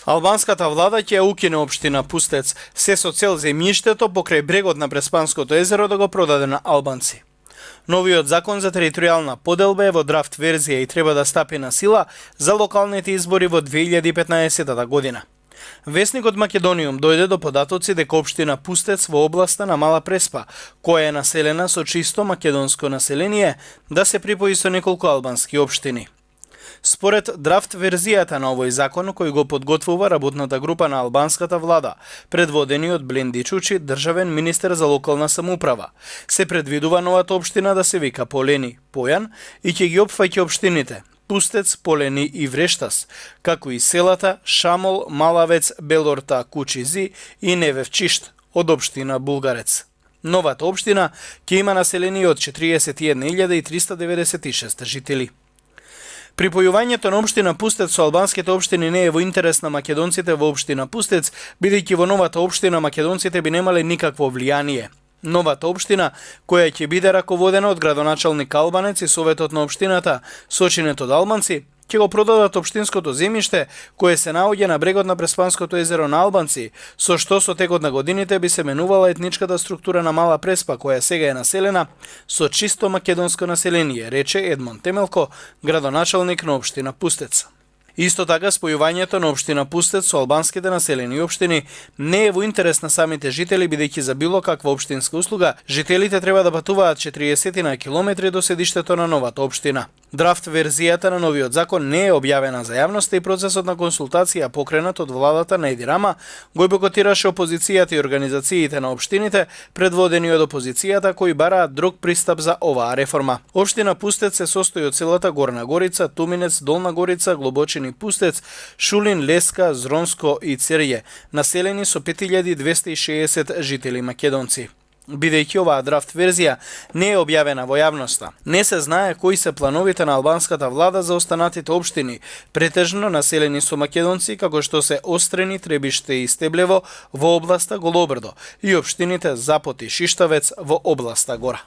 Албанската влада ќе укине општина Пустец, се со цел земјиштето покрај брегот на Преспанското езеро да го продаде на албанци. Новиот закон за територијална поделба е во драфт верзија и треба да стапи на сила за локалните избори во 2015 година. Весникот Македониум дојде до податоци дека општина Пустец во областа на Мала Преспа, која е населена со чисто македонско население, да се припои со неколку албански општини. Според драфт верзијата на овој закон, кој го подготвува работната група на албанската влада, предводени од Бленди Чучи, државен министер за локална самоуправа, се предвидува новата општина да се вика Полени, Појан и ќе ги опфаќа општините Пустец, Полени и Врештас, како и селата Шамол, Малавец, Белорта, Кучизи и Невевчишт од општина Булгарец. Новата општина ќе има население од 41.396 жители. Припојувањето на општина Пустец со албанските општини не е во интерес на македонците во општина Пустец, бидејќи во новата општина македонците би немале никакво влијание. Новата општина, која ќе биде раководена од градоначалник албанец и советот на општината, сочинет од албанци, ќе го продадат општинското земјиште, кое се наоѓа на брегот на Преспанското езеро на албанци, со што со текот на годините би се менувала етничката структура на Мала Преспа, која сега е населена со чисто македонско население, рече Едмон Темелко, градоначалник на општина Пустец. Исто така, спојувањето на општина Пустец со албанските населени општини не е во интерес на самите жители, бидејќи за било каква општинска услуга, жителите треба да патуваат 40 на километри до седиштето на новата општина. Драфт верзијата на новиот закон не е објавена за јавноста и процесот на консултација покренат од владата на Еди Рама го бойкотираше опозицијата и организациите на општините, предводени од опозицијата, кои бараат друг пристап за оваа реформа. Општина Пустец се состои од селата Горна Горица, Туминец, Долна Горица, Глобочини, Пустец, Шулин, Леска, Зронско и Церје, населени со 5260 жители македонци. Бидејќи оваа драфт верзија не е објавена во јавноста, не се знае кои се плановите на албанската влада за останатите општини, претежно населени со македонци, како што се Острени, Требиште и Стеблево во областа Голобрдо и општините Запот и Шиштавец во областа Гора.